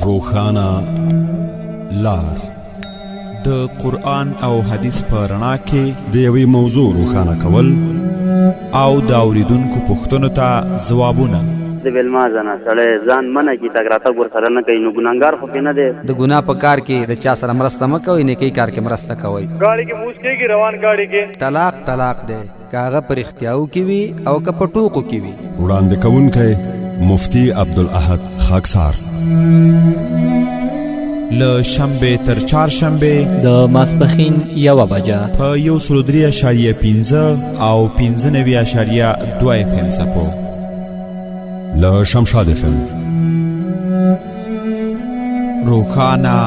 روښانه لار. د قرآن او حدیث په رڼا کې د یوې موضوع روښانه کول او د اوریدونکو پوښتنو ته ځوابونه. د ویلما زنه سړی ځان منع کی، تګ راتګ ورسره نه کوي، نو ګناهګار خو پرې نه دی. د ګناه په کار کې د چا سره مرسته مه کوئ، نیکۍ کار کې مرسته کوئ. ګاډي کې موس کېږي، روان ګاډي کې. طلاق طلاق دی، که هغه په رښتیاو کې وي او که په ټوکو کې وي. وړاندې کوونکی مفتي عبدالاحد خاکسار. له شنبې تر چهارشنبې د ماسپښین 1 بجه په 103.5 او 95.2 اف ام څپو. له شمشاد اف ام. روښانه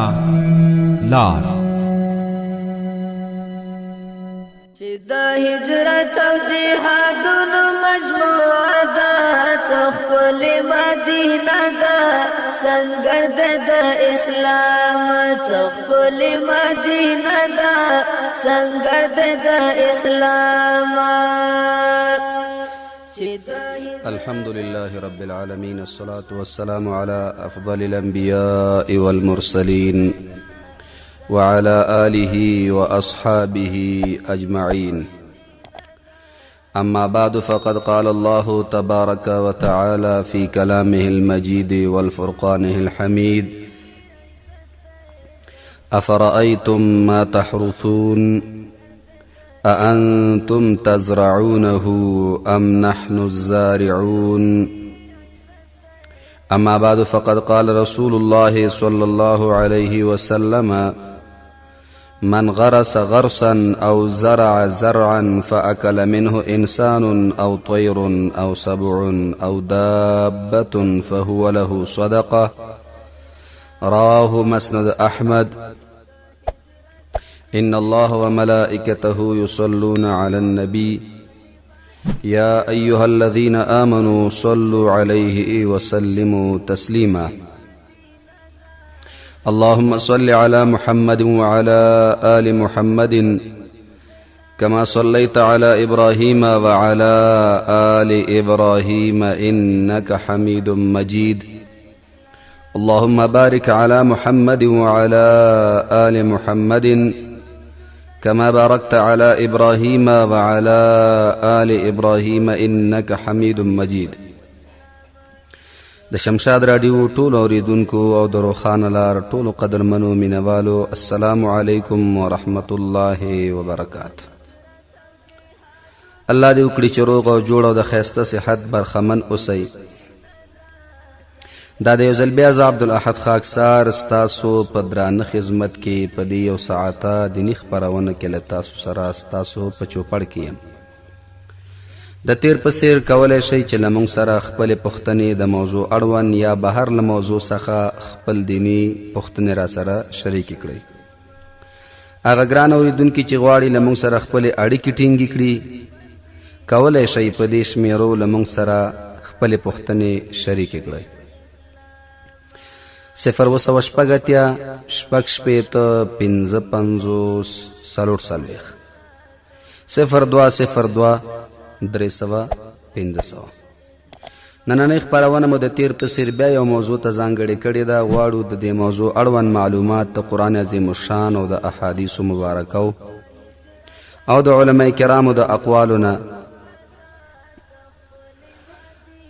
لار. چې د هجرت او جهادونو مجموعه ده، څه ښکلې مدینه ده، سنګر ده د اسلام. څه ښکلې مدینه ده، سنګر ده د اسلام. الحمد لله رب العالمين، الصلاة والسلام على أفضل الأنبياء والمرسلين وعلى آله وأصحابه أجمعين. أما بعد، فقد قال الله تبارك وتعالى في كلامه المجيد والفرقانه الحميد: أفرأيتم ما تحرثون أأنتم تزرعونه أم نحن الزارعون. أما بعد، فقد قال رسول الله صلى الله عليه وسلم: من غرس غرسا أو زرع زرعا فأكل منه إنسان أو طير أو سبع أو دابة فهو له صدقة. رواه مسند أحمد. إن الله وملائكته يصلون على النبي يا أيها الذين آمنوا صلوا عليه وسلموا تسليما. اللهم صل على محمد وعلى آل محمد كما صليت على إبراهيم وعلى آل إبراهيم إنك حميد مجيد. اللهم بارك على محمد وعلى آل محمد كما باركت على إبراهيم وعلى آل إبراهيم إنك حميد مجيد. د شمشاد راډیو ټولو اوریدونکو او د روښانه لار ټولو قدرمنو مینوالو، السلام علیکم ورحمت الله وبرکات. الله دې وکړي چې روغ او جوړ او د ښایسته صحت برخمن اوسئ. دا د یو ځل بیا زه عبدالاحد خاکسار ستاسو په درانه خدمت کې په دې یو ساعته دیني خپرونه کې له تاسو سره ستاسو په چوپړ کې یم. د تیر په څیر کولی شئ چې له موږ سره خپلې پوښتنې د موضوع اړوند یا بهر له موضوع څخه خپل دیني پوښتنې را سره شریکې کړئ. هغه ګران اوریدونکي چې غواړي له موږ سره خپلې اړیکې ټینګې کړي، کولی شئ په دې شمیرو له موږ سره خپلې پوښتنې شریکې کړئ: 0786 66 55 44، 0202 300 500. نننۍ خپرونه مو د تیر په څیر بیا یو موضوع ته ځانګړې کړې ده. غواړو د دې موضوع اړوند معلومات د قرآن عظیم الشان او د احادیثو مبارکو او د علماء کرامو د اقوالو نه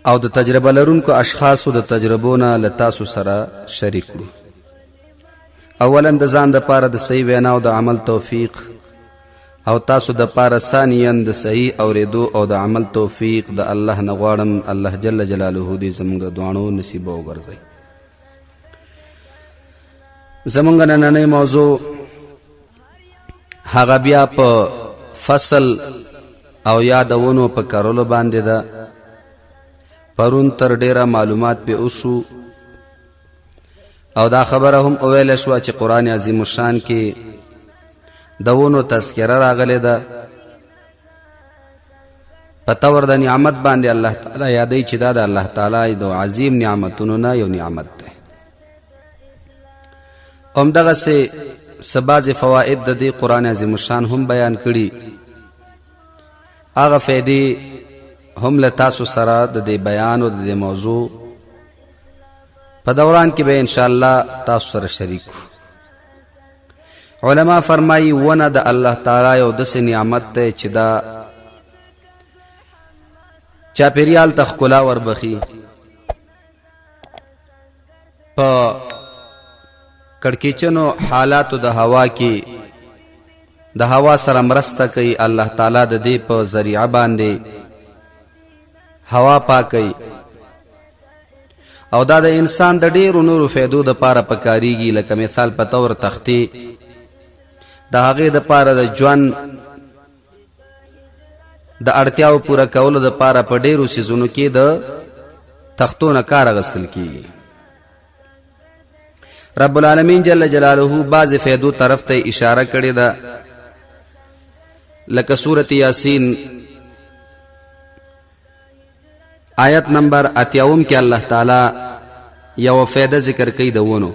او د تجربه لرونکو اشخاصو د تجربو نه له تاسو سره شریک کړو. اولا د ځان د پاره د صحیح وینا او د عمل توفیق، او تاسو د پاره ثانیا د صحیح اوریدو او د عمل توفیق د الله نه غواړم. الله جل جلاله دې زموږ د دواړو نصیب وګرځي. زموږ نننۍ موضوع هغه بیا په فصل او یا د ونو په کرلو باندې ده. پرون تر ډیره معلومات پې وشو او دا خبره هم وویل شوه چې قرآن عظیم الشان کې د ونو تذکره راغلې ده. په تور د نعمت باندې الله تعالی یادوي چې دا د الله تعالی د عظیم نعمتونو نه یو نعمت دی. همدغسې څه بعضې فواید د دې قرآن عظیم الشان هم بیان کړي. هغه فایدې هم له تاسو سره د دې بیان او د دې موضوع په دوران کې به ان شاء الله تاسو سره شریک علما فرمایي ونه د الله تعالی یو داسې نعمت دی چې دا چاپیریال ته ښکلا وربخي، په کړکېچنو حالاتو د هوا کې د هوا سره مرسته کوي. الله تعالی د دې په ذریعه باندې هوا پاکوي او دا د انسان د ډیرو نورو فایدو د پاره پکاریږي، لکه مثال په تور تختې د هغې د پاره د ژوند د اړتیاو پوره کولو د پاره په ډیرو سیزونو کې د تختو نه کار اخیستل کیږي. رب العالمین جل جلاله بعض فیدو طرف ته اشاره کړې ده، لکه سورة یاسین آیت نمبر اتیاوم کې الله تعالی یو فایده ذکر کوي د ونو.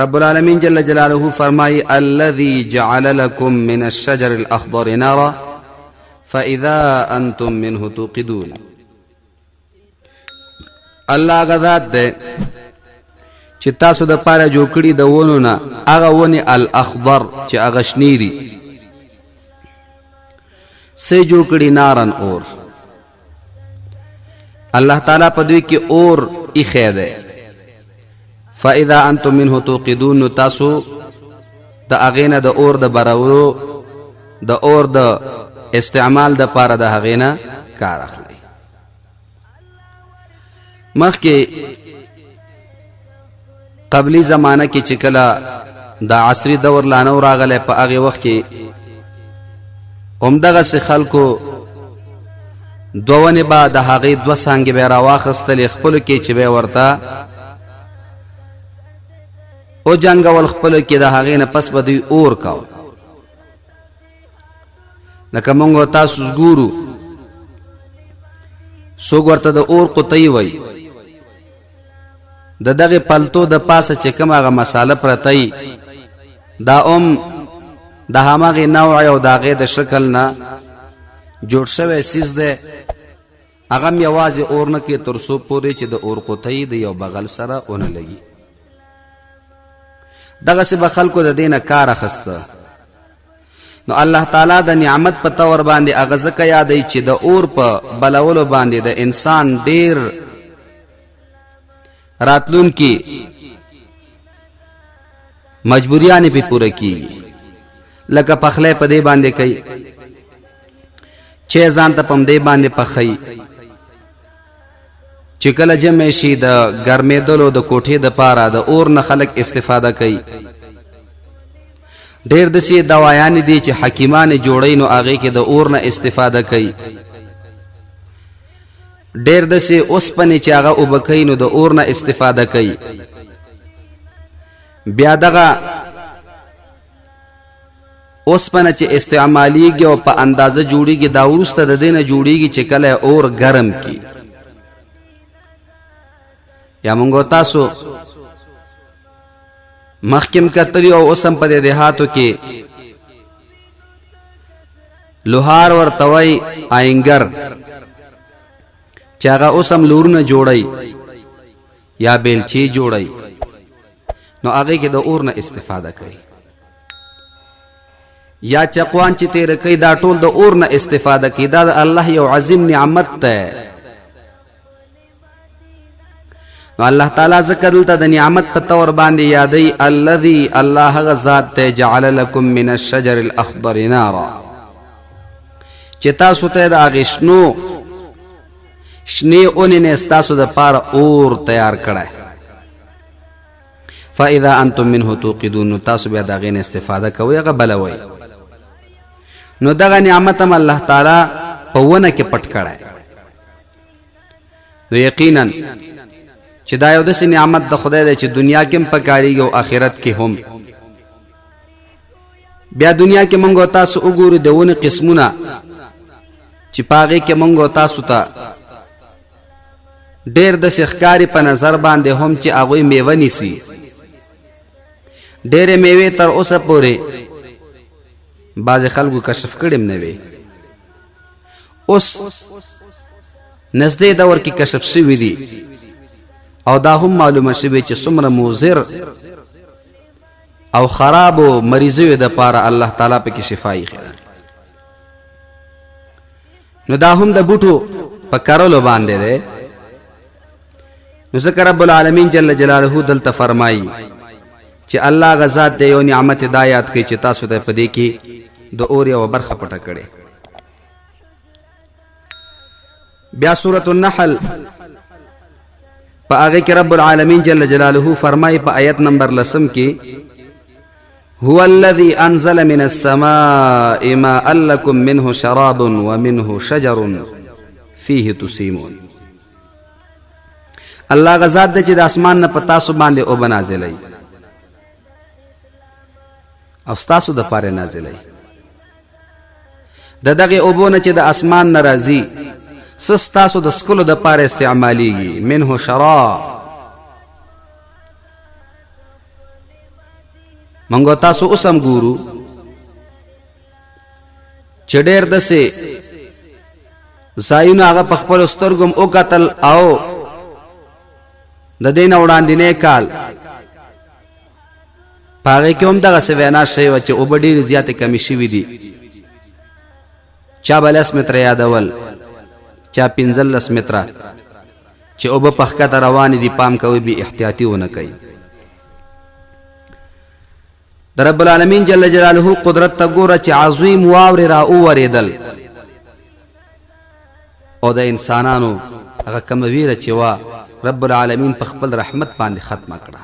رب العالمین جل جلاله فرمای: الذي جعل لكم من الشجر الاخضر نارا فاذا انتم منه توقدون. الله غذات ده چې تاسو د پاره جوړ کړي د ونو نه هغه ونې الاخضر چې هغه شنې دي، سه جوړ کړي نارن اور. الله تعالی په دوی کې اور ایښی دی. فاذا انتم منه توقدون، نو تاسو د هغې نه د اور د برولو د اور د استعمال د پاره د هغې نه کار اخلئ. مخکې قبلی زمانه کې چې کله د عصري دور لا نه راغلی، په هغې وخت کې همدغسې خلکو دوه ونې به د هغې دوه څانګې به یې راواخیستلې، خپلو کې چې به یې ورته وجنګول، خپلو کې د هغې نه پس به دوی اور کاوه. لکه مونږ او تاسو ګورو، څوک ورته د اور قطۍ وایي، د دغه پلتو د پاسه چې کوم هغه مساله پرته وي، دا هم د هماغې نوع او د هغې د شکل نه جوړ شوی څیز دی. هغه هم یوازې اور نه کوي تر څو پورې چې د اور قطۍ د یو بغل سره ونه لګي. دغسې به خلکو د دې نه کار اخیسته. نو الله تعالی د نعمت په تور باندې هغه ځکه یادوي چې د اور په بلولو باندې د انسان ډیر راتلونکي مجبوریانې پې پوره کیږي، لکه پخلی په دې باندې کوي، چې ځان ته په دې باندې پخوي، چې کله جمع شي د ګرمېدلو د کوټې د پاره د اور نه خلک استفاده کوي. ډېر داسې دوایانې دي چې حکیمان یې جوړوي، نو هغې کې د اور نه استفاده کوي. ډېر داسې اوسپنې چې هغه اوبه کوي، نو د اور نه استفاده کوي. بیا دغه اوسپنه چې استعمالیږي او په اندازه جوړیږي، دا وروسته د دې نه جوړیږي چې کله اور ګرم کی. یا مونږ تاسو مخکې کتلی او اوس هم په دې دیهاتو کې لوهار ورته وایي آینګر، چې هغه اوس هم لورونه جوړوي یا بیلچې جوړوي، نو هغې کې د اور نه استفاده کوي، یا چقوان چې تیر کوي، دا ټول د اور نه استفاده کوي. دا د الله یو عظیم نعمت دی. نو الله تعالی ذکر دلته د نعمت په تور باندې یادوي: الذي، الله هغه ذات ته، جعل لكم من الشجر الاخضر نارا، چې تاسو ته د هغې شنو شنې اونې نه ستاسو د پاره اور تیار کړی. فاذا انتم منه توقدون، نو تاسو بیا د هغې نه استفاده کوئ، هغه بلوئ. نو دغه نعمت هم الله تعالی په ونه کې پټ کړی. نو یقینا چې دا یو داسې نعمت د خدای دی چې دنیا کې هم پکارېږي او آخرت کې هم. بیا دنیا کې مونږ تاسو وګورو د ونې قسمونه چې په هغې کې مونږ تاسو ته ډېر داسې ښکاري په نظر باندې هم چې هغوی میوه نیسي. ډېرې میوې تر اوسه پورې بعضې خلکو کشف کړې هم نه وې، اوس نږدې دور کې کشف شوي دي. او دا هم معلومه شوې چې څومره مضر او خرابو مریضیو د پاره الله تعالی پکې شفا ایښې ده. نو دا هم د بوټو په کرلو باندې دی. نو ځکه رب العالمین جل جلاله دلته فرمایي چې الله غزاد دی یو نعمت دا یاد کوي چې تاسو ته په دې کې د اور یوه برخه پټه کړې. بیا سورة النحل په هغه کې رب العالمین جل جلاله فرمایي په آیت نمبر لسم کې هو الذي انزل من السماء ماء لكم منه شراب ومنه شجر فيه تسيمون. الله غزاد دی چې د اسمان نه په تاسو باندې اوبه نازلوي او ستاسو دپاره نازلوي. د دغې اوبو نه چې د اسمان نه راځي څه ستاسو د څکلو دپاره استعمالیږي، منه شراب. موږ تاسو اوس هم ګورو چې ډېر داسې ځایونه هغه په خپلو سترګو هم وکتل او د دې نه وړاندینی کال په هغې کې هم دغسې وینا شوې وه چې اوبه ډېرې زیاتې کمې شوې دي. چا به 10 متره یادول، چا 15 متره، چې اوبه په ښکته روانې دي، پام کوئ بې احتیاطي ونه کوئ. د رب العالمین جل جلاله قدرت ته ګوره چې عظیم واورې را وورېدل او د انسانانو هغه کومه ویره چې وه رب العالمین په خپل رحمت باندې ختمه کړه.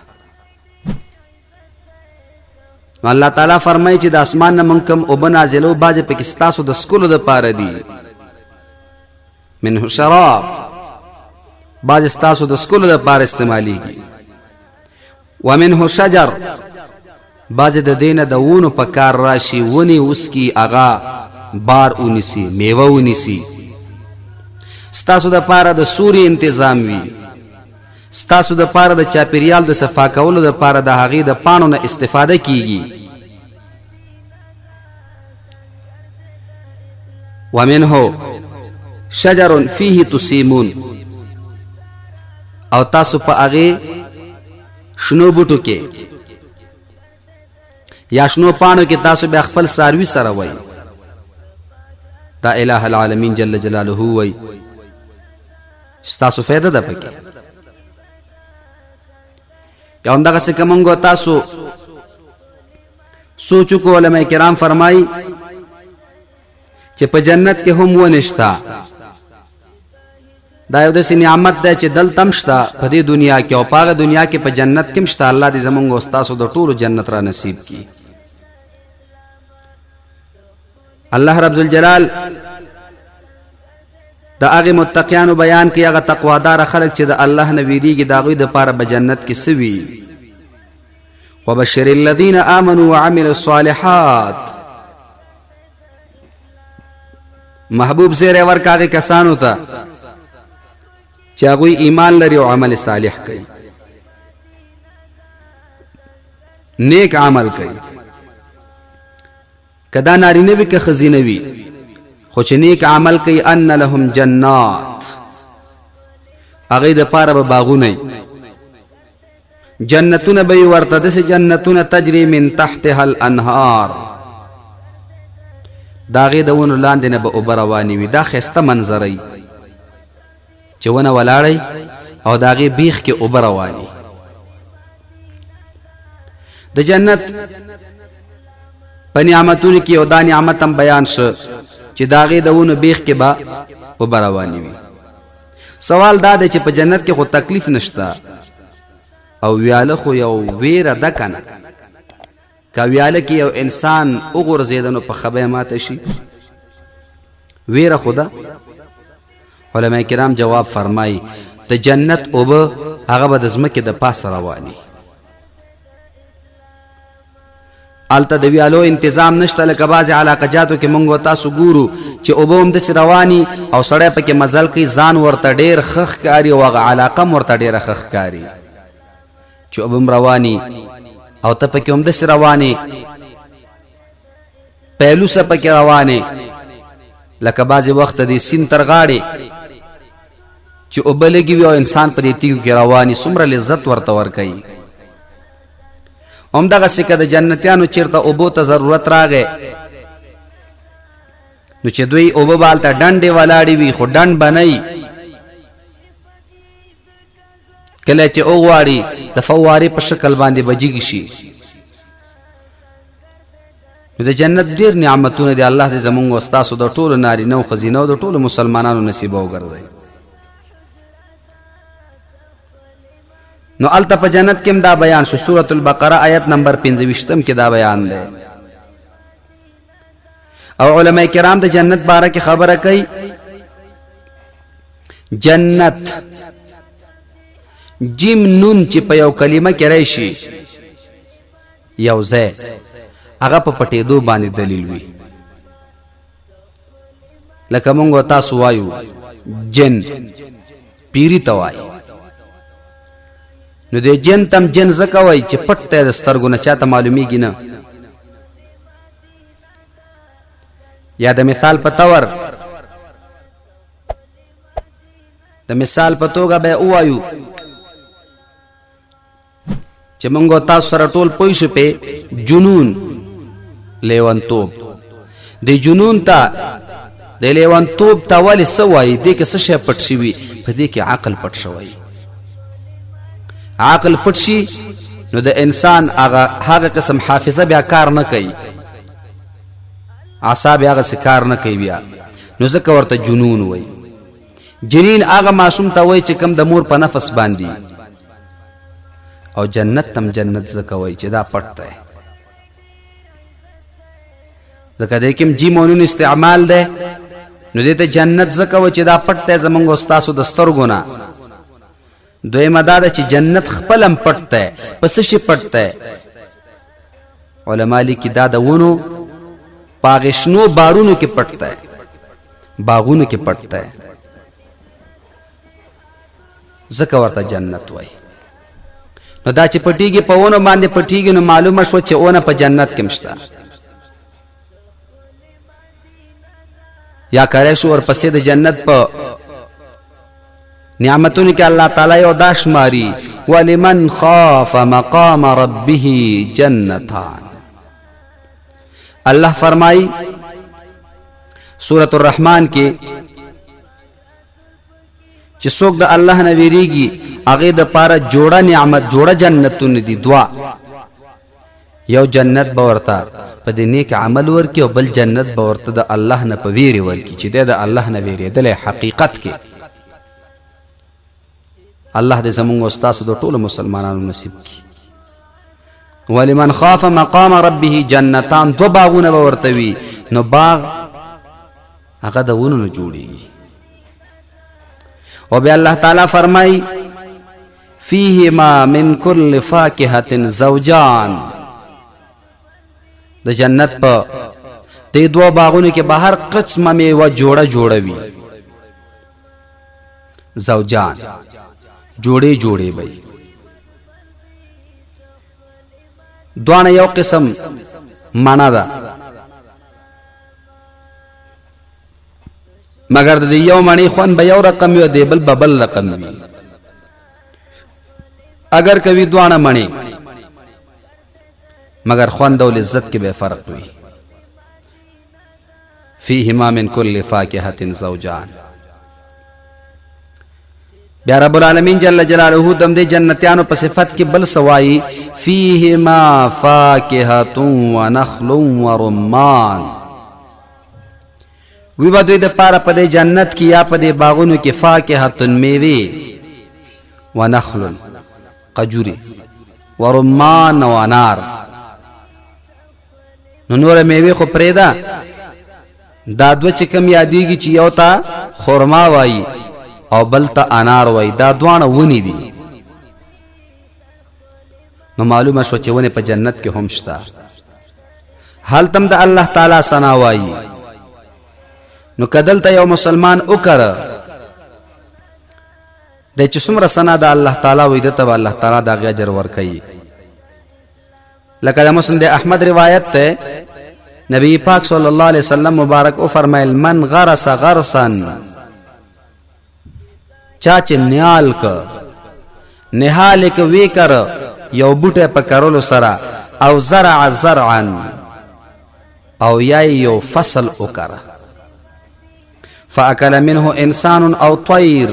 نو الله تعالی فرمایي چې د اسمان نه مونږ کوم اوبه نازلو، بعضې پکې ستاسو د څکلو دپاره دي، منه شراب، بعضې ستاسو د څکلو دپاره استعمالیږي، ومنه شجر، بعضې د دې نه د ونو په کار راشي، ونې وسکي، هغه بار ونیسي، میوه ونیسي، ستاسو دپاره د سوري انتظام وي، ستاسو دپاره د چاپیریال د صفا کولو دپاره د هغې د پاڼو نه استفاده کیږي. ومنه شجر فيه تسیمون، او تاسو په هغې شنو بوټو کې یا شنو پاڼو کې تاسو بیا خپل څاروي سره وئ. دا اله العالمین جل جلاله وایي ستاسو فایده ده پکې. یا همدغسې که موږ تاسو سوچ وکړو، علما کرام فرمایي چې په جنت کې هم ونې شته. دا یو داسې نعمت دی چې دلته هم شته په دې دنیا کې او په هغه دنیا کې په جنت کې هم شته. الله دې زموږ او ستاسو د ټولو جنت را نصیب کړي. الله رب ذوالجلال د هغې متقیانو بیان کوي، هغه تقواداره خلک چې د الله نه ویریږي، د هغوی دپاره به جنت کې څه وي. وبشر الذین آمنوا وعملوا الصالحات، محبوب زیری ورکړه هغې کسانو ته چې هغوی ایمان لري او عمل صالح کوي، نیک عمل کوي. که دا نارینه وي که ښځینه وي، خو چې نیک عمل کوي، ان لهم جنات، هغوی دپاره به باغونه وي، جنتونه به ورته داسې جنتونه تجري من تحتها الانهار، د هغې د ونو لاندې نه به اوبه روانې وي. دا ښایسته منظره وي چې ونه ولاړی او د هغې بیخ کې اوبه روانې. د جنت په نعمتونو کې یو دا نعمت هم بیان شو چې د هغې د ونو بیخ کې به اوبه روانې وي. سوال دا دی چې په جنت کې خو تکلیف نشته او ویاله خو یو ویره ده که نه؟ که ویاله کې یو انسان وغورځېده نو په خبه ماته شي، ویره خو ده. علما کرام جواب فرمایي د جنت اوبه هغه به د ځمکې د پاسه رواني، هلته د ویالو انتظام نشته. لکه بعضې علاقه جاتو کې موږ تاسو ګورو چې اوبه هم داسې رواني او سړی پکې مزل کوي، ځان ورته ډېر ښه ښکاري او هغه علاقه هم ورته ډېره ښه ښکاري چې اوبه هم رواني او ته پکې هم داسې روانې، پیلوسه پکې روانې، لکه بعضې وخت د سیند تر غاړې چې اوبه لږې وي او انسان په دې تیږو کې روان وي، څومره لذت ورته ورکوي. همدغسې که د جنتیانو چېرته اوبو ته ضرورت راغی، نو چې دوی اوبه به هلته ډنډې ولاړې وي، خو ډنډ به نه وي. کله چې وغواړي د فوارې په شکل باندې به جګ شي. نو د جنت ډېر نعمتونه دي. الله دې زمونږ او ستاسو د ټولو نارینه او ښځینه او د ټولو مسلمانانو نصیبه وګرځوي. نو هلته په جنت کې هم دا بیان شو، سورة البقره آیت نمبر 25 کې دا بیان دی. او علما کرام د جنت باره کې خبره کوي. جنت جیم نون چې په یو کلمه کې راشي یو ځای، هغه په پټېدو باندې دلیل وي. لکه مونږ تاسو وایو جن پیری ته وایي، نو د جن تم جن ځکه وایي چې پټ دی د سترګو نه، چاته معلومیږي نه. یا د مثال په طور، د مثال په توګه به ووایو چې مونږ تاسو سره ټول پوه شو په جنون، لیونتوب. د جنون ته، د لیونتوب ته ولې څه وایي؟ دې کې څه شی پټ شوي؟ په دې کې عقل پټ شوی. عقل پټ شي نو د انسان هغه قسم حافظه بیا کار نه کوي، اعصاب یې هغسې کار نه کوي بیا، نو ځکه ورته جنون وایي. جنین هغه ماشوم ته وایي چې کوم د مور په نفس باندې. او جنت تم جنت ځکه وایي چې دا پټ دی، ځکه دې کې جیم او نون استعمال دی، نو دې ته جنت ځکه وایي چې دا پټ دی زمونږ او ستاسو د سترګو نه. دویمه دا ده چې جنت خپل هم پټ دی. په څه شي پټ دی؟ علما لیکي دا د ونو په هغې شنو بارونو کې پټ دی، باغونو کې پټ دی، ځکه ورته جنت وایي. نو دا چې پټیږي په ونو باندې پټیږي، نو معلومه شوه چې ونه په جنت کې مشته. یا کړی شو ورپسې د جنت په نعمتونو کې الله تعالی یو دا شماري، ولمن خاف مقام ربه جنتان. الله فرمایي سورة الرحمن کې چې څوک د الله نه ویریږي هغې د پاره جوړه نعمت، جوړه جنتونه دي. دوا یو جنت به ورته په دې نیک عمل ورکي او بل جنت به ورته د الله نه په ویرې ورکي، چې دی د الله نه ویرېدلی حقیقت کې. الله دې زمونږ او ستاسو د ټولو مسلمانانو نصیب کړي. ولمن خاف مقام ربه جنتان، دو باغونه به ورته وي. نو باغ هغه د ونو نه جوړیږي. او بیا الله تعالی فرمایي فیهما من کل فاکهة زوجان. د جنت په دې دوه باغونو کې به هر قسمه میوه جوړه جوړه وي. زوجان جوړې جوړې به وي، دواړه یو قسم معنی ده، مګر د یو مڼې خوند به یو رقم وي او د بل به بل رقم وي. اگر کوي دواړه مڼې، مګر خوند او لذت کې به فرق وي. فیهما من کل فاکهة زوجان. بیا رب العالمین جل جلاله دم دې جنتیانو په صفت کې بل سوای، فیهما فاکهة ونخل ورمان. وی به دوی د پاره په دې جنت کې یا په دې باغونو کې فاکهة میوې، ونخل قجوري، ورمان او انار. نو نور میوې خو پرېږده، دا دوه چې کوم یادېږي چې یو ته خرما وایي او بل ته انار وایي، دا دواړه ونې دي. نو معلومه شوه چې ونې په جنت کې هم شته. هلته هم د الله تعالی ثنا وایي. نو که دلته یو مسلمان وکره دی چې څومره ثنا د الله تعالی وایي، ده ته به الله تعالی د هغې اجر ورکوي. لکه د مسند احمد روایت ته، نبی پاک صلی الله علیه وسلم مبارک او فرمایل، من غرس غرسا. چا چې نیال که نهال که وی کر یو بوټی په کرلو سره، او زرع زرعا او یا یو فصل وکره، فاکل منه انسان او طیر،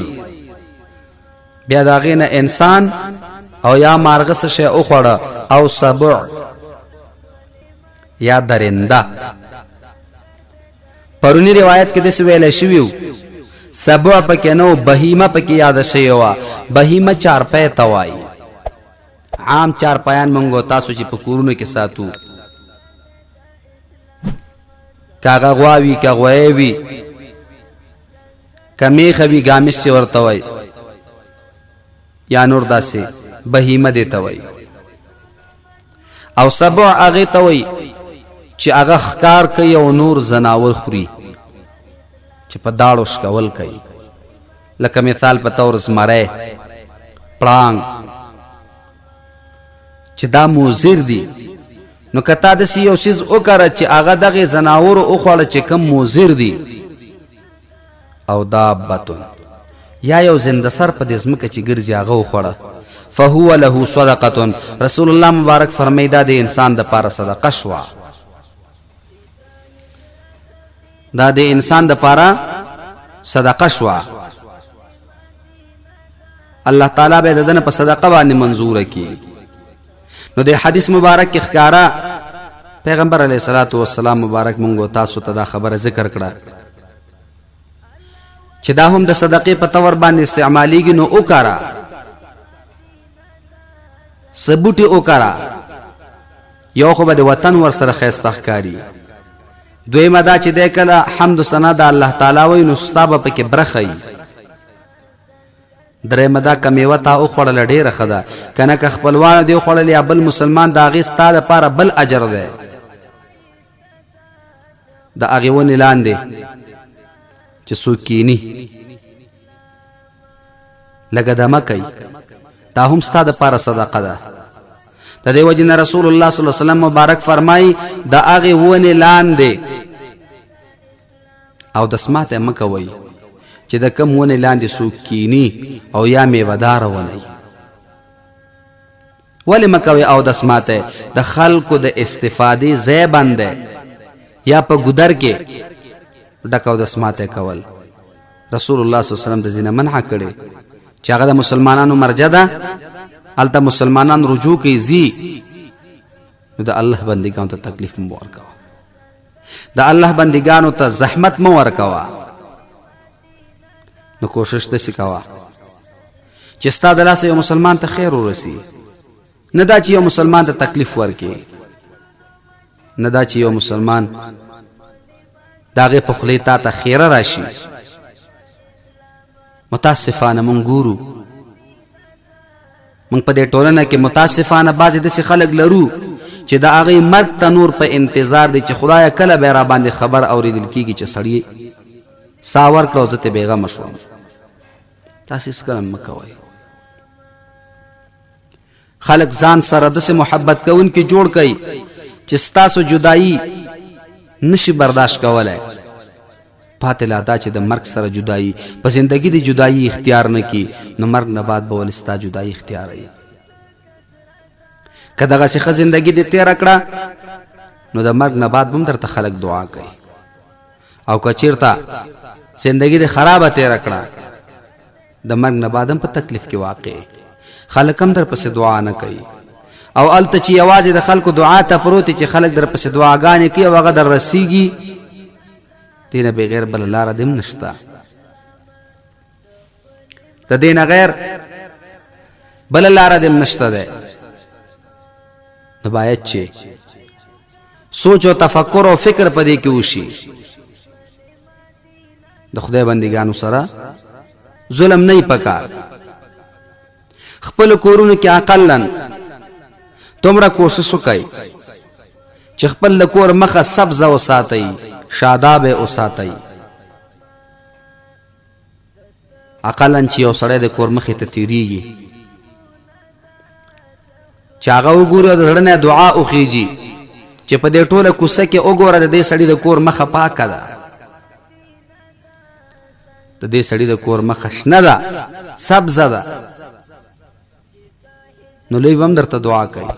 بیا د هغې نه انسان او یا مارغه څه شی وخوړه، او سبع یا درنده. پرونی روایت کې داسې ویلی شوي وو، سبع پکې نه و، بهیمه پکې یاده شوې وه. بهیمه چارپی ته وایي، عام چارپایان مونږ او تاسو چې په کورونو کې ساتو، که هغه غوا وي، که غویی وي، که میښه وي، ګامیش چې ورته وایي، یا نور داسې بهیمه دې ته وایي. او سبع هغې ته وایي چې هغه ښکار کوي او نور ځناور خوري، چې په داړو ښکول کوي، لکه مثال په طور زمری، پړانګ، چې دا موزر دي. نو که تا داسې یو څیز وکره چې هغه دغې ځناورو وخوړه چې کوم موزر دي، او دابتون یا یو زنده سر په دې ځمکه چې ګرځي هغه وخوړه، فهو له صدقه. رسول الله مبارک فرمایي دا د انسان د پاره صدقه شوه، دا د انسان د پاره صدقه شوه. الله تعالی به د دنه په صدقه باندې منظور کړي. نو د حدیث مبارک کې ښکارا پیغمبر علیه الصلاۃ والسلام مبارک مونږ تاسو ته دا خبره ذکر کړه چې دا هم د صدقې په تور باندې استعمالیږي. نو وکړه، سبوټي وکړه، یو خو به د وطن ورسره ښایسته ښکاري، دویمه دا چې دی کله حمد و ثنا د الله تعالی وایي نو ستا به پکې برخه وي. درېیمه دا که میوه تا وخوړله ډېره ښه ده، که نه که خپلوانو دې وخوړل یا بل مسلمان، د هغې ستا دپاره بل اجر دی. د هغې ونې لاندې چې څوک کینی لږه دمه کوي، دا هم ستا دپاره صدقه ده. د دې وجې نه رسول الله صلی الله علیه وسلم مبارک فرمایي د هغې ونې لاندې او د سماته مه کوئ چې د کم ونې لاندې څوک کینی او یا میوهداره ونه وي. ولې مه کوئ او د سماته؟ د خلکو د استفادې ځای بند دی، یا په ګودر کې ډک او د سماته کول. رسول الله صلی الله علیه وسلم د دې نه منع کړې چې هغه د مسلمانانو مرجع ده، هلته مسلمانان رجوع کوي ځي، نو د الله بندګانو ته تکلیف مه ورکوه، د الله بندګانو ته زحمت مه ورکوه. نو کوشش داسې کوه چې ستا د لاسه یو مسلمان ته خیر ورسي، نه دا چې یو مسلمان ته تکلیف ورکړي، نه دا چې یو مسلمان د هغې په خولې تا ته خیره راشي. متاسفانه مونږ ګورو، مونږ په دې ټولنه کې متاسفانه بعضې داسې خلک لرو چې د هغې مرګ ته نور په انتظار دي چې خدایه کله به را باندې خبر اورېدل کېږي چې سړي سا ورکړه او زه ترې بېغمه شوم. تاسې هېڅکله مه کوئ. خلک ځان سره داسې محبت کوونکي جوړ کړئ چې ستاسو جدایي نشي برداشت کولی. پاتې لا دا چې د مرګ سره جدایي، په زندګي د جدایي اختیار نه کی، نو مرګ نه بعد به ولې ستا جدایي اختیاروي؟ که دغسې ښه زندګي دې تېره کړه نو د مرګ نه بعد به هم درته خلک دعا کوي، او که چېرته زندګي دې خرابه تېره کړه د مرګ نه بعد هم په تکلیف کې واقع خلک هم درپسې دعا نه کوي. او هلته چې یوازې د خلکو دعا ته پروت چې خلک درپسې دعاګانې کوي او هغه در رسیږي، دې نه بغیر بله لاره دې هم نشته. د دې نه غیر بله لاره دې هم نشته دی. نو باید چې سوچ او تفکر او فکر په دې کې وشي. د خدای بندګانو سره ظلم نه پکار. خپل کورونو کې اقلا دومره کوشش وکړئ چې خپل د کور مخه سبزه وساتئ، شاداب وساتئ. اقلا چې یو سړی د کور مخې ته تیریږي چې هغه وګوري او د زړه نه دعا وخیږي چې په دې ټوله کوڅه کې وګوره د دې سړي د کور مخه پاکه ده. د د دې سړي د کور مخه شنه ده، سبزه ده، نو لوی به هم درته دعا کوي،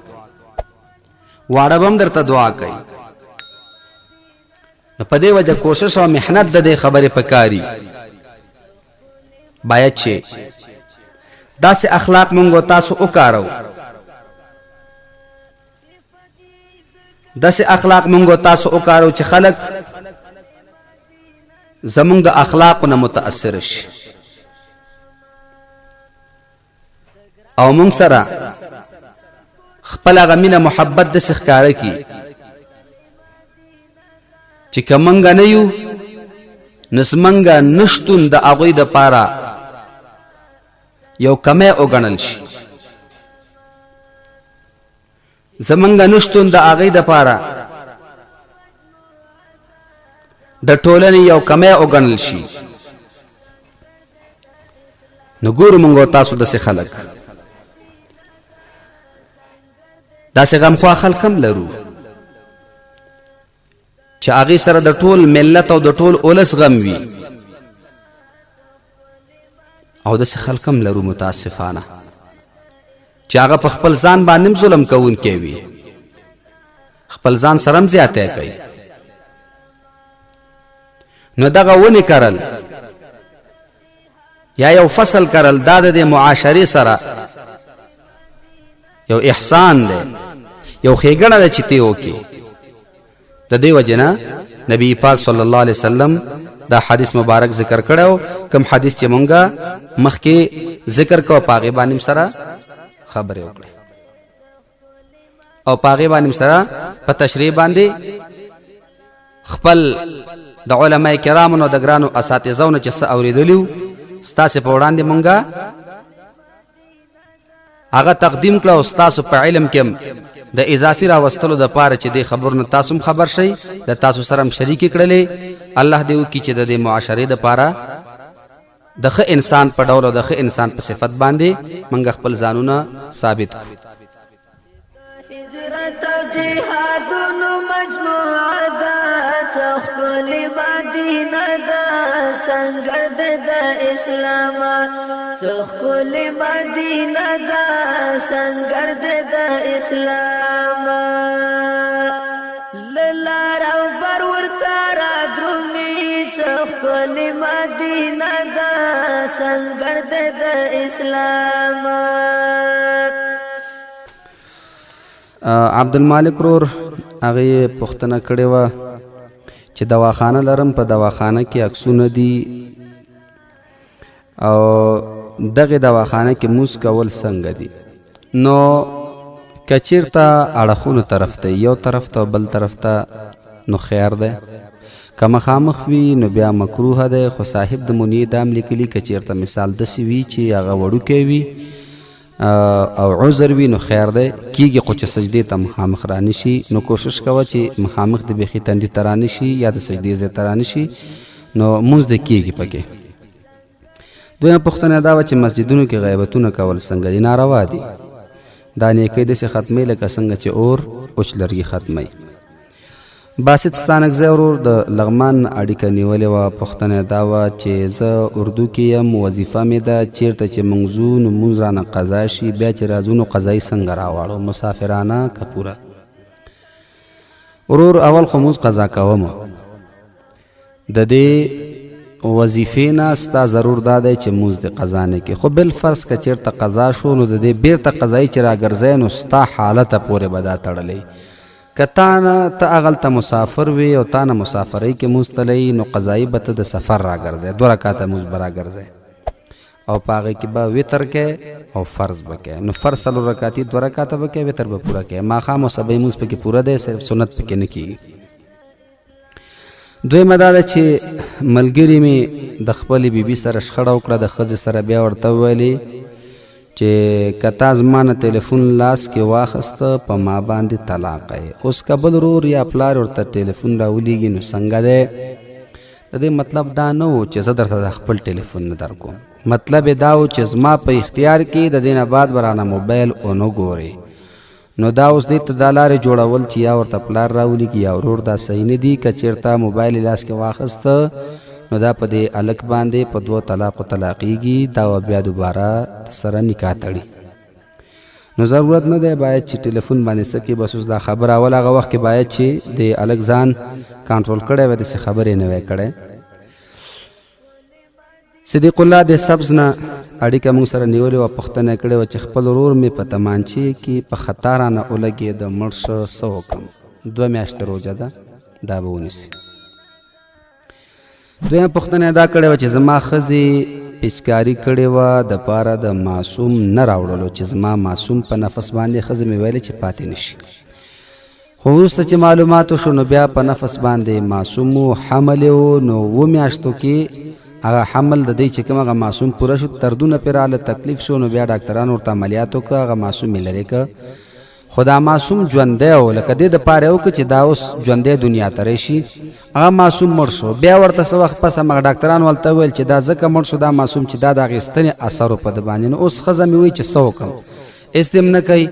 واړه به هم درته دعا کوي. نو په دې وجه کوشش او محنت د دې خبرې پکاري. باید چې داسې اخلاق مونږ او تاسو وکارو، داسې اخلاق مونږ او تاسو وکارو چې خلک زمونږ د اخلاقو نه متاثر شي او مونږ سره خپل هغه مینه محبت داسې ښکاره کړي چې که مونږ نه یو نو زمونږ نشتون د هغوی دپاره یو کمی وګڼل شي، زمونږ نشتون د هغوی دپاره د ټولنې یو کمی وګڼل شي. نو ګورو مونږ او تاسو داسې خلک، داسې غمخوا خلک هم لرو چې هغې سره د ټول ملت او د ټول اولس غم وي، او داسې خلک هم لرو متاسفانه چې هغه په خپل ځان باندې هم ظلم کوونکی وي، خپل ځان سره هم زیاتی کوي. نو دغه ونې کرل یا یو فصل کرل دا د معاشرې سره یو احسان دی، یو ښېګڼه ده چې ته یې وکړې. د دې وجې نه نبی پاک صلی الله علیه وسلم دا حدیث مبارک ذکر کړو، کوم حدیث چې مونږه مخکې ذکر کو په هغې باندې سره خبرې وکړې او په هغې باندې سره په تشریح باندې خپل د علماء کرامو نو د ګرانو اساتذو نه چې څه اورېدلي وو ستاسې په وړاندې مونږه هغه تقدیم کړه او ستاسو په علم کې د اضافي راوستلو د پاره چې دې خبرو نه تاسو هم خبر شئ، د تاسو سره هم شریکې کړلې. الله دې وکړي چې د دې معاشرې د پاره د ښه انسان په ډول او د ښه انسان په صفت باندې موږ خپل ځانونه ثابت کړو. هجرت او جهادونو مجموعه ده، څه ښکلې مدینه ده، سنګر د اسلام، څه ښکلې مدینه ده، سنګر د اسلام. لار او بر ورته را درومي، څه ښکلې مدینه ده، سنګر د اسلام. عبدالمالک رور هغې پوښتنه کړې وه چې دواخانه لرم، په دواخانه کې عکسونه دي او دغه دواخانه کې موز کول څنګه دي؟ نو که چیرته اړخونو طرف ته، یو طرف ته بل طرف ته، نو خیر ده، که مخامخ وي نو بیا مکروه ده. خو صاحب د منیې دام لیکلي که چیرته مثال داسې وي چې هغه وړوکی وي او عذر وي نو خیر دی کیږي، خو چې سجدې ته مخامخ رانشي نو کوشش کوه چې مخامخ د بیخي تندي ته رانشي یا د سجدې ځای ته رانشي، نو مونځ دې کیږي پکې. دویمه پوښتنه دا وه چې مسجدونو کې غیبتونه کول څنګه دي؟ ناروا دي. دا نیکۍ داسې ختموي لکه څنګه چې اور اوچ لرګي ختموي. باسط ستانکزی ورور د لغمان نه اړیکه نیولې وه، پوښتنه یې دا وه چې زه اردو کې یم، وظیفه مې ده، چیرته چې موږ ځو نو مونځ رانه قضا شي، بیا چې راځو نو قضایي څنګه راواړو، مسافرانه که پوره؟ ورور اول خو مونځ قضا کوم، د دې وظیفې نه ستا ضرور دا دی چې مونځ دې قضا نه کړي، خو بالفرض که چېرته قضا شو نو د دې بیرته قضایي چې راګرځی نو ستا حالته پورې به دا تړلی. که تا نه ته هغلته مسافر وې او تا نه مسافرۍ کې مونځ تللی نو قضایي به ته د سفر راګرځی، دوه رکعته مونځ به راګرځی او په هغې کې به وتر کوې او فرض به کوې. نو فرض څلور رکعتي دوه رکعته به کوې، وتر به پوره کوې. ماښام او سبا لمونځ پکې پوره دی، صرف سنت پکې نه کېږي. دویمه دا ده چې ملګري مې د خپلې بیبي سره شخړه وکړه، د ښځې سره، بیا ورته وویلې چې که تا زما نه تلیفون لاس کې واخسته په ما باندې طلاق یې. اوس که بل ورور یا پلار ورته تلیفون راولیږي نو څنګه دی؟ د دې مطلب دا نه و چې زه درته د خپل تلیفون نه درکوم، مطلب یې دا و چې زما په اختیار کې د دې نه بعد به رانه موبایل ونه ګورې. نو دا اوس دې ته دا لارې جوړول چې یا ورته پلار راولیږي یا ورور، دا صحیح نه دي. که چېرته موبایل یې لاس کې واخسته نو دا په دې الک باندې په دوو طلاقو طلاقیږي، دا بیا دوباره سره نکاح تړي. نو ضرورت نه دی باید چې ټلیفون باندې څه کې، بس اوس دا خبره اول هغه وخت کې باید چې د الک ځان کنټرول کړی وای، داسې خبرې نه وای کړی. صدیق الله د سبز نه اړیکه موږ سره نیولې وه، پوښتنه یې کړې وه چې خپل ورور مې په تمانچې کې په خطا رانه ولګېده، مړ شه، څه وکړم؟ 2 میاشتې روژه ده، دا به ونیسي. دویمه پوښتنه یې دا کړې وه چې زما ښځې پیچکاري کړې وه د پاره د معصوم نه راوړلو، چې زما معصوم په نفس باندې ښځې مې ویلې چې پاتې نشي، خو وروسته چې معلومات وشو نو بیا په نفس باندې معصوم و، حمل یې و، نو 7 میاشتو کې هغه حمل د دې چې کوم هغه معصوم پوره شو، دردونه پرې راغله، تکلیف شو، نو بیا ډاکټرانو ورته عملیات وکړه، هغه معصوم یې لرې کړ، خو دا معصوم ژوندی و، لکه دې دپاره یې وکړه چې دا اوس ژوندی دنیا ته راشي. هغه معصوم مړ شو. بیا ورته څه وخت پس همغه ډاکټرانو هلته وویل چې دا ځکه مړ شو دا معصوم چې دا د هغې ستنې اثر و په ده باندې. نو اوس ښځه مې وایي چې څه وکړم، هېڅ دې هم نه کوي،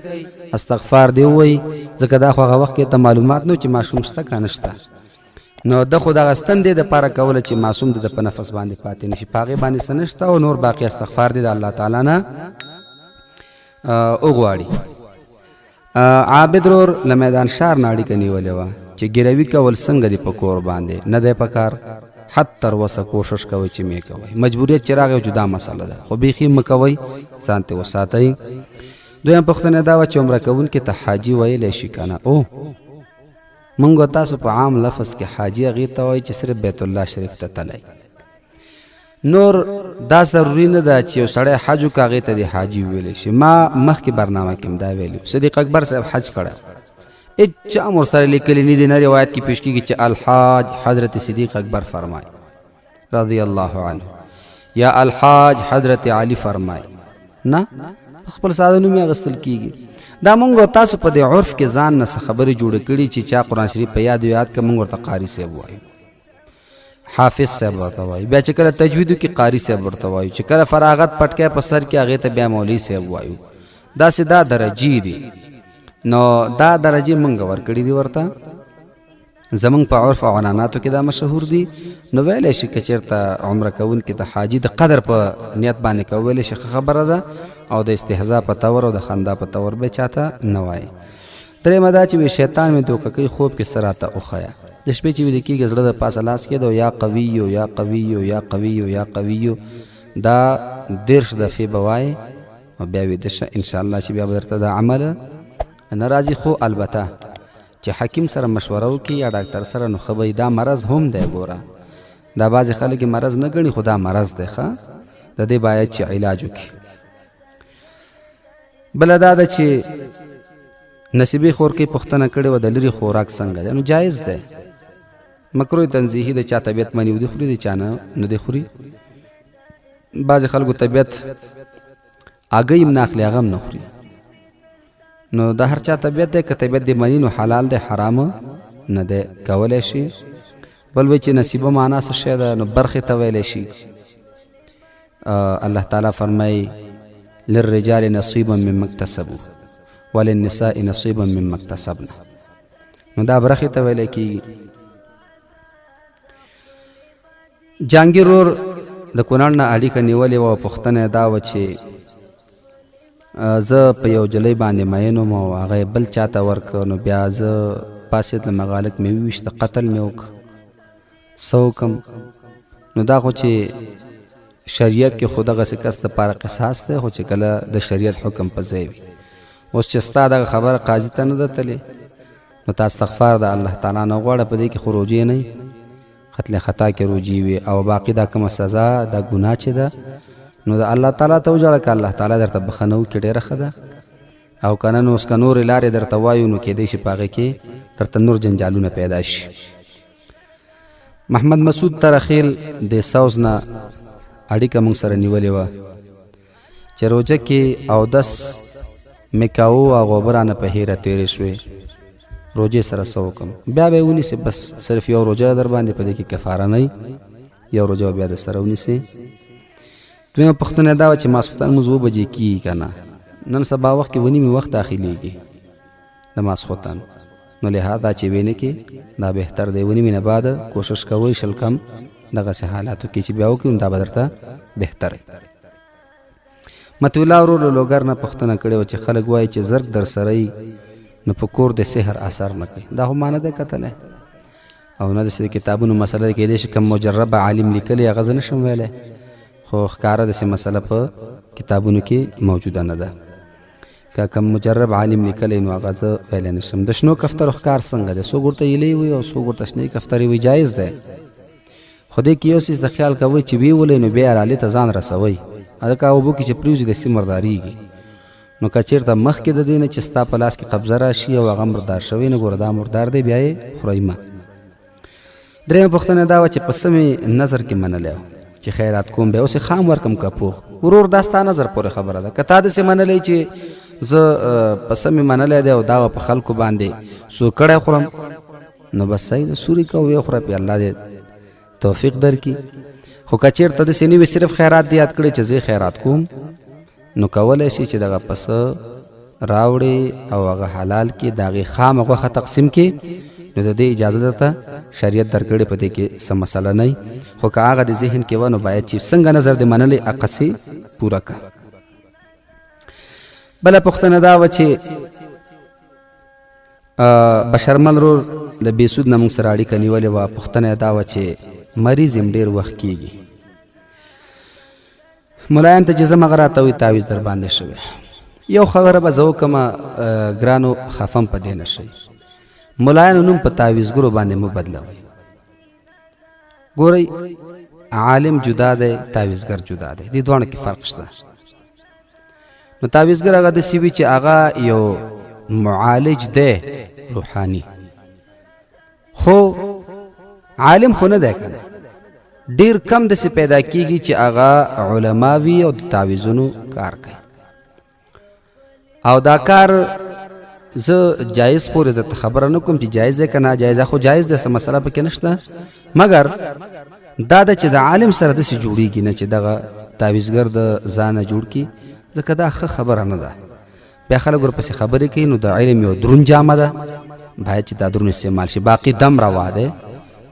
استغفار دې ووایي، ځکه دا خو هغه وخت کې ته معلومات نه چې ماشوم شته که نه شته. نو د خو دغه ستن دې دپاره کوله چې معصوم د په نفس باندې پاتې نشي، په هغې باندې څه نشته، او نور باقي استغفار دې د الله تعالی نه وغواړي. عابد رور له میدان شهر نه اړیکه نیولې وه چې ګروي کول څنګه دي په کور باندې نه دی په کار، حد تر وسه کوشش کوئ چې مې کوئ، مجبوریت چې راغی جدا مسله ده، خو بیخي مه کوئ، ځان ته وساتئ. دویم پوښتنه دا وه چې عمره کوونکي ته حاجي ویلی شي که نه؟ او موږ تاسو په عام لفظ کې حاجي هغې ته وایي چې صرف بیت الله شریف ته تللی، نور دا ضروري نه ده چې یو سړی حج وکړي هغې ته دې حاجي وویلی شي. ما مخکې برنامه کې هم دا ویلي، صدیق اکبر صاحب حج کړی، هېچا هم ورسره لیکلي نه دي، نه روایت کې پیش کېږي چې الحاج حضرت صدیق اکبر فرمایي رضی الله عنه یا الحاج حضرت علی فرمای، نه خپل ساده نوم یې اخیستل کېږي. دا مونږ تاسو په دې عرف کې ځان نه څه خبرې جوړې کړي چې چا قرآن شریف په یاد یاد که مونږ ورته قاري صاحب وایو، حافظ صاحب ورته وایو، بیا چې کله تجویدو کې قاري صاحب ورته وایو، چې کله فراغت پټکی په سر کې هغې ته بیا مولوي صاحب وایو. داسې دا درجې دي، نو دا درجې مونږ ورکړي دي ورته، زمونږ په عرف او عنعناتو کې دا مشهور دي. نو ویلی شي که چېرته عمره کوونکي ته حاجي د قدر په نیت باندې که ویلی شي ښه خبره ده، او د استهزا په تور او د خندا په تور به چاته نه وایي. درېیمه دا چې وی شیطان مې دوکه کوي، خوب کې څه راته وښیه. د شپې چې ویده کېږي زړه د پاسه لاس کېده او یا قویو یا قویو یا قویو یا قویو دا 30 دفعې به وایې او بیا ویده شه، انشاءالله چې بیا به درته دا عمل نه راځي. خو البته چې حکیم سره مشوره وکړي یا ډاکټر سره نو ښه به وي. دا مرض هم دی، ګوره دا بعضې خلک یې مرض نه ګڼي، خو دا مرض دی، ښه د دې باید چې علاج وکړي. بله دا ده چې نصیبې خورکۍ پوښتنه کړې وه د لرې خوراک څنګه دی، نو جایز دی، مکروه تنزیهي د چا طبیعت مني ودې خوري، د چا نه نه دې خوري. بعضې خلکو طبیعت هګۍ هم نه اخلي، هغه هم نه خوري، نو د هر چا طبیعت دی، که طبیعت دې مني نو حلال دی، حرام نه دی، کولی شي. بل وایي چې نصیبه معنا څه شی ده، نو برخې ته ویلی شي. الله تعالی فرمایي للرجال نصیبا مما اکتسبوا وللنساء نصیبا مما اکتسبنا، نو دا برخې ته ویلی کېږي. جانګیر رور د کونړ نه اړیکه نیولې وه، پوښتنه یې دا وه چې زه په یو جلۍ باندې مین وم او هغه یې بل چاته ورکړ، نو بیا زه پاڅېدلم، هغه هلک مې وویشته، قتل مې وکړ، څه وکړم؟ نو دا خو چې شریعت کې خو دغسې کس دپاره قصاص دی، خو چې کله د شریعت حکم په ځای وي. اوس چې ستا دغه خبره قاضي ته نه ده تللې، نو تا استغفار د الله تعالی نه وغواړه، په دې کې خو روژې نه، قتل خطا کې روجي وي، او باقي دا کومه سزا دا ګناه چې ده نو د الله تعالی ته وژاړه، که الله تعالی درته بخښنه وکړي ډېره ښه ده، او که نه نو اوس که نورې لارې درته وایو نو کېدای شي په هغې کې درته نور جنجالونه پیدا شي. محمد مسعود ترخیل د سوز نه اړیکه موږ سره نیولې وه چې روژه کې اودس مې کاوه، هغه اوبه رانه په هېره تېرې شوې، روژې سره څه وکړم؟ بیا به یې ونیسې، بس صرف یو روژه در باندې، په دې کې کفاره نه، یو روژه بیا د سره ونیسې. دویمه پوښتنه دا وه چې ماسخوتن لمونځ 7 بجې کېږي که نه؟ نن سبا وخت کې 9:30 وخت داخلېږي د ماسخوتن، نو لهدا چې وینې کې دا بهتر دی، 9:30 نه بعد کوشش کوئ 20 کم دغسې حالاتو کې چې بیا وکړي نو دا به درته بهتر وي. مطیع الله ورور له لوګر نه پوښتنه کړې وه چې خلک وایي چې زرګ در سره وي نو په کور د سحر اثر نه کوي. دا خو ما نه دی کتلی او نه داسې د کتابونو مسله کېدای شي کوم مجرب عالم لیکلی هغه زه نه شم ویلی، خو ښکاره داسې مسله په کتابونو کې موجوده نه ده. که کوم مجرب عالم لیکلی نو هغه زه ویلی نه شم. د شنو کفترو ښکار څنګه دی؟ څوک ورته ایلۍ وي او څوک ورته شنې کفترې وي، جایز دی، خو دې کې یو څیز د خیال کوئ چې ویې ولئ نو بیا حلالې ته ځان رسوئ، ځکه اوبو کې چې پرېوځي داسې مردارېږي. نو که چېرته مخکې د دې نه چې ستا په لاس کې قبضه راشي او هغه مردار شوی نو ګوره دا مردار دی، بیا یې خورئ مه. درېیمه پوښتنه دا وه چې په څه مې نظر کې منلی و چې خیرات کوم بیا اوس یې خام ورکم که پوخ؟ ورور دا ستا نظر پورې خبره ده، که تا داسې منلی چې زه په څه مې منلی دی او دا په خلکو باندې سور کړی خورم نو بس صحیح ده، سوري کوه ویې خوره پې، الله دې توفیق درکړي. خو که چېرته داسې نه وي صرف خیرات دې یاد کړی چې زه خیرات کوم، نو کولی شي چې دغه پسه راوړي او هغه حلال کې د هغې خامه غوښه تقسیم کې، نو د دې اجازه درته شریعت درکړې، په دې کې څه مسله نه. خو که هغه د ذهن کې وه نو باید چې څنګه نظر دې منلی هغسې پوره که. بله پوښتنه دا وه چې بشرمل رور له بیسود نه موږ سره اړیکه نیولې وه، پوښتنه یې دا وه چې مریض یم ډېر وخت کیږي، ملایان ته چې ځم هغه راته وایي تعویذ در باندې شوی. یو خبره به زه وکړم ګرانو، خفه هم په دې نه شئ، ملایانو نوم په تعویذګرو باندې مه بدلوئ. ګورئ عالم جدا دی، تعویذګر جدا دی، دې دواړو کې فرق شته. نو تعویذګر هغه داسې وي چې هغه یو معالج دی روحاني، خو عالم خو نه دی کنه. ډیر کم داسې پیدا کیږي چې هغه علما وي او د تعویذونو کار کوي، او دا کار زه جایز پورې درته خبره نه کوم چې جایز دی که ناجایز، خو جایز دی، څه مسله پکې نشته، مګر دا ده چې د عالم سره داسې جوړیږي نه چې دغه تعویذګر د ځانه جوړ کړي، ځکه دا ښه خبره نه ده. بیا خلک ورپسې خبرې کوي، نو د علم یو درون جامه ده، باید چې دا درون استعمال شي. باقي دم روا دی،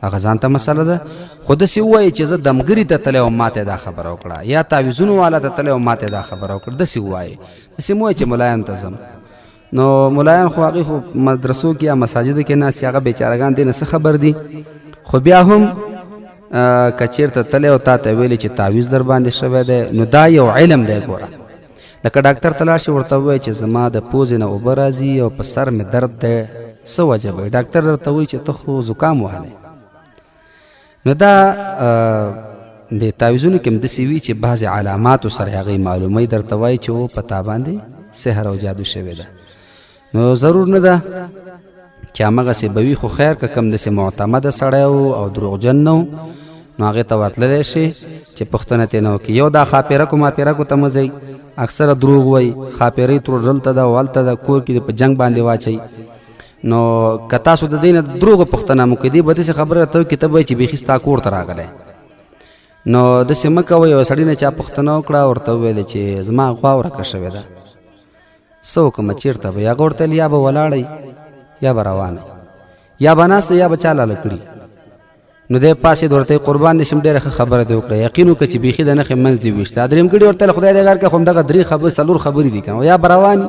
هغه ځان ته مسله ده، خو داسې ووایي چې زه دمګري ته تللی وم ماته دا خبره وکړه، یا تعویذونو والا ته تللی وم ماته دا خبره وکړه، داسې ووایي. داسې مه وایي چې ملایانو ته ځم، نو ملایان خو هغوی خو مدرسو کې یا مساجدو کې ناست، هغه بیچارهګان دې نه څه خبر دي. خو بیا هم که چېرته تللی او تا ته ویلي چې تعویذ در باندې شوی دی، نو دا یو علم دی. ګوره لکه ډاکتر ته لاړ شي ورته ووایي چې زما د پوزې نه اوبه راځي او په سر مې درد دی، څه وجه به وي؟ ډاکتر درته وایي چې ته خو زکام وهلی. نو دا د تعویذونو کې هم داسې وي چې بعضې علاماتو سره هغوی معلوموي، درته وایي چې او په تا باندې سحر او جادو شوې ده. نو ضرور نه ده چې همغسې به وي، خو خیر که کوم داسې معتمده سړی و او دروغجن نه و نو هغې ته ورتللی شي چې پوښتنه ترې نه وکړي. یو دا ښاپېرکو ماپېرکو ته مه ځئ، اکثره دروغ وایي، ښاپېرۍ ترور دلته ده او هلته ده، کور کې دې په جنګ باندې واچوي. نو که تاسو د دې نه دروغو پوښتنه مو کوي، دی به داسې خبره راته وکړي ته به وایې چې بیخي ستا کور ته راغلی. نو داسې مه کوئ. یو سړي نه چا پوښتنه وکړه، ورته وویل چې زما غوا ورکه شوې ده، څه وکړم چېرته به؟ هغه ورته ویل یا به ولاړی یا به روانه یا به ناست یا به چا لاله کړي. نو دی پاڅېد ورته یې قربان دې شم، ډېره ښه خبره دې وکړه، یقین وکړه چې بیخي د نښې منځ دې وویشته. درېیمګړي ورته ویل خدای دې غر کړه، خو همدغه درې خبرې څلور خبرې دي که نه، یا به روان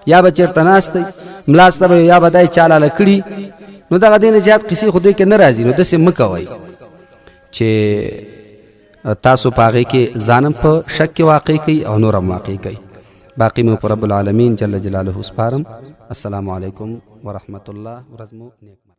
یا به چېرته ناست دی ملاسته به یا به دای چا لاله کړي. نو دغه دې نه زیات قصې خو دې کې نه راځي. نو داسې مه کوئ چې تاسو په هغې کې ځان هم په شک کې واقع کوي او نور هم واقع کوي. باقي مو په رب العالمین جل جلاله سپارم. السلام علیکم ورحمت الله. ورځ مو نیکمرغه.